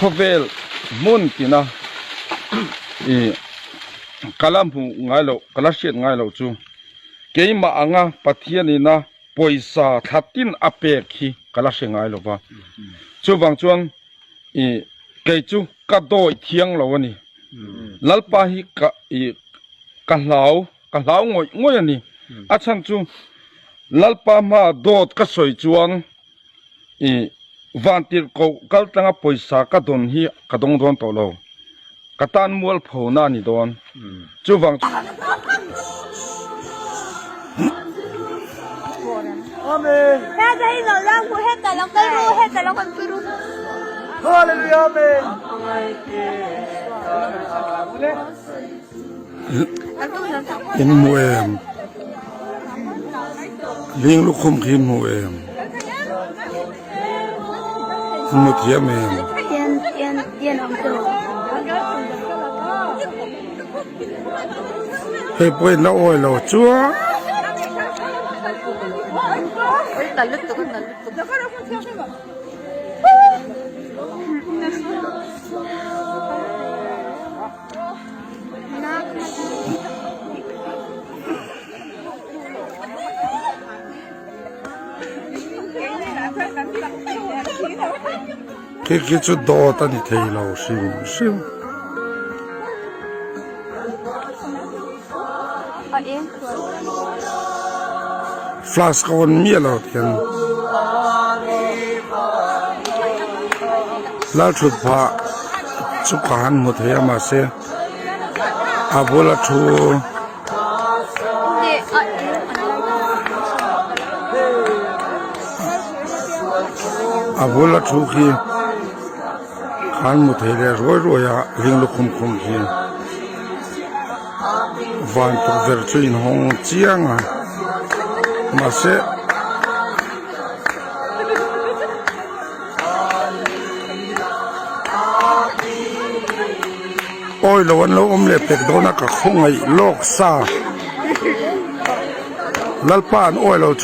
Khawvel hmun tina ih ka la hmuh ngai loh ka la hriat ngai loh chu keimah anga Pathian ina pawisa thla tin a pek hi ka la hre ngai lo va. Chuvang chuan ih kei chu ka dawi thiang lo a ni. Lalpa hi ka ih ka hlau ka hlau ngawih ngawih a ni. A chhan chu Lalpa hmaa dawt ka sawi chuan I vantirhkoh kal tlanga pawisa ka dawn hi ka dawng dawn tawh lo. Ka tan mualphona a ni dawn. Chuvang chu. In hmu em? Ling lukhum khi in hmu em? In hmu thiam em? Hei pawh in la awi lo chuan. Khi khi chu dawt a ni thei lo hrim hrim. Flash ka on miah lo tiang Lalthut phah chu ka han hmu thei a mahse a bula thu a bula thu khi ka han hmu thei leh ruai ruai a hling lukhum khum khi van tukverh chu inhawng chiang a mahse. Awi lo an lo awm leh pek dawn a ka khawngaih lawk sa Lalpa an awi lo chu.